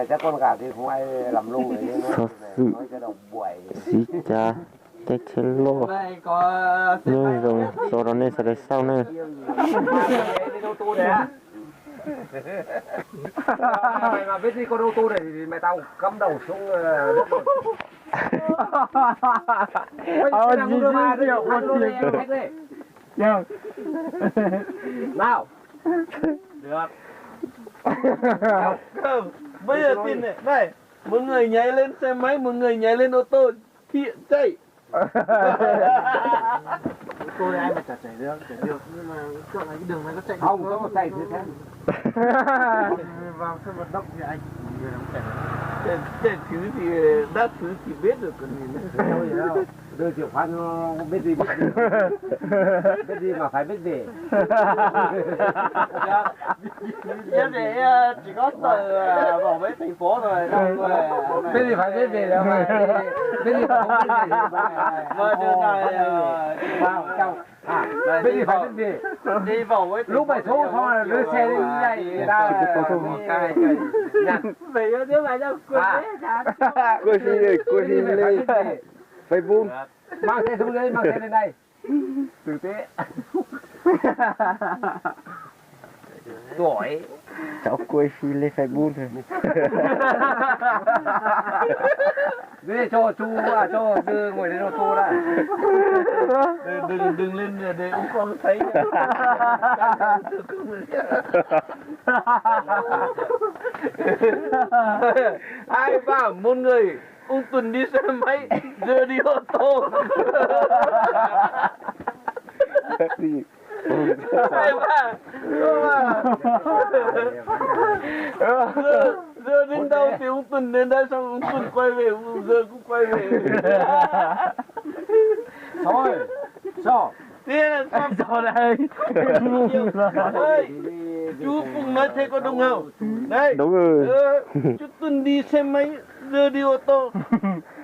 Xov xwm siv cav caij tsheb loj nyob zoo tso rau nej sawv daws xauj na. Ơ, dí dí dí ua tiag. Nào. Được. Bây giờ tin này, này, một người nhảy lên xe máy, một người nhảy lên ô tô, thiện chạy. Ô tô thì ai mà chả chạy được, chạy được, nhưng mà chọn là cái đường này có chạy được không? Không, không có chạy được thế. Vào sân vận động thì anh, người nó chạy được. Chạy, chạy thử thì, đá thử thì biết được còn gì nữa. Đưa chìa khóa cho nó biết đi, biết đi. Biết đi mà phải biết về. Em thì, ờ, chỉ có sợ, ờ, bảo vệ thành phố rồi, xong rồi, ờ, biết đi phải biết về là phải, biết đi phải không biết về thì phải. Mà đường này, ờ, vào trong. À, biết đi phải biết về. Đi vào với thành phố. Lũ mày số không là lái xe đi dạy người ta. Về cái thứ này đâu, quên hết hả? Quên đi, quên đi. Biết đi phải biết về. Facebook. Mang xe xuống dưới, mang xe lên đây. Tử tế. Giỏi. Cháu quay phim lên Facebook thôi. Dê cho chu, à, cho dư ngồi đây cho chu đã. Đừng, đừng, đừng lên để ông con thấy. Ai bảo một người ông Tuần đi xe máy, giờ đi ô tô. Ai bảo, giờ, giờ đến đâu thì ông Tuần đến đấy, xong ông Tuần quay về, giờ cũng quay về. Thôi, sao? Thế là sao? Sao đây? Ê, chú Phùng nói thế có đúng không? Đấy. Đúng rồi. Ờ, chú Tuần đi xe máy, giờ đi ô tô.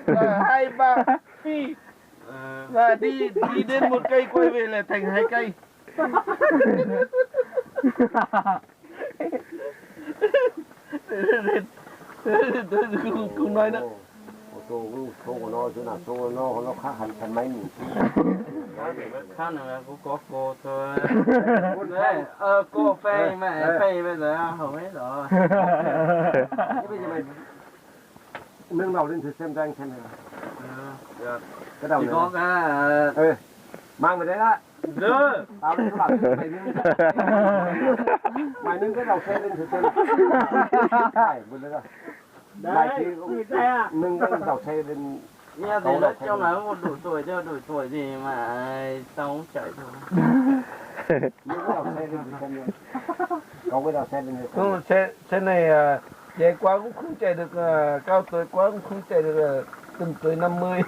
Là hai ba phi. Và đi, đi đến một cây quay về là thành hai cây. Không, không nói nữa. Ô tô cũng không có nói chỗ nào, chỗ nó, nó khác hẳn xe máy mình. Khác nào là cũng có cô thôi. Đấy, ờ, cô Phay mà, Phay bây giờ hầu hết rồi. Thế bây giờ mày nâng đầu lên thử xem cho anh xem nào. Ờ, được. Cái đầu này. Chỉ có cái, ờ, mang về đấy đó. Được. Tao với các bạn mày nâng, mày nâng cái đầu xe lên thử xem. Phải, vừa lên rồi. Mày chỉ nâng cái đầu xe lên. Nghe thì nói chung là cũng đủ tuổi chứ, đủ tuổi gì mà tao cũng chạy thôi. Nâng cái đầu xe lên thử xem. Cậu cái đầu xe lên thử xem. Xe, xe này, à, trẻ quá cũng không chạy được, à, cao tuổi quá cũng không chạy được, à, tầm tuổi năm mươi.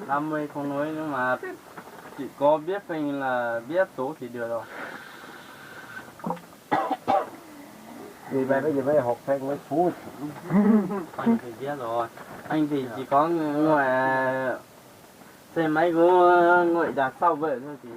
Năm mươi không nói nữa mà chỉ có biết phanh là biết số thì được rồi. Vì vậy bây giờ mới học phanh mới phú. Anh thì biết rồi. Anh thì chỉ có ngồi, à, xe máy của ngồi đằng sau vậy thôi thì.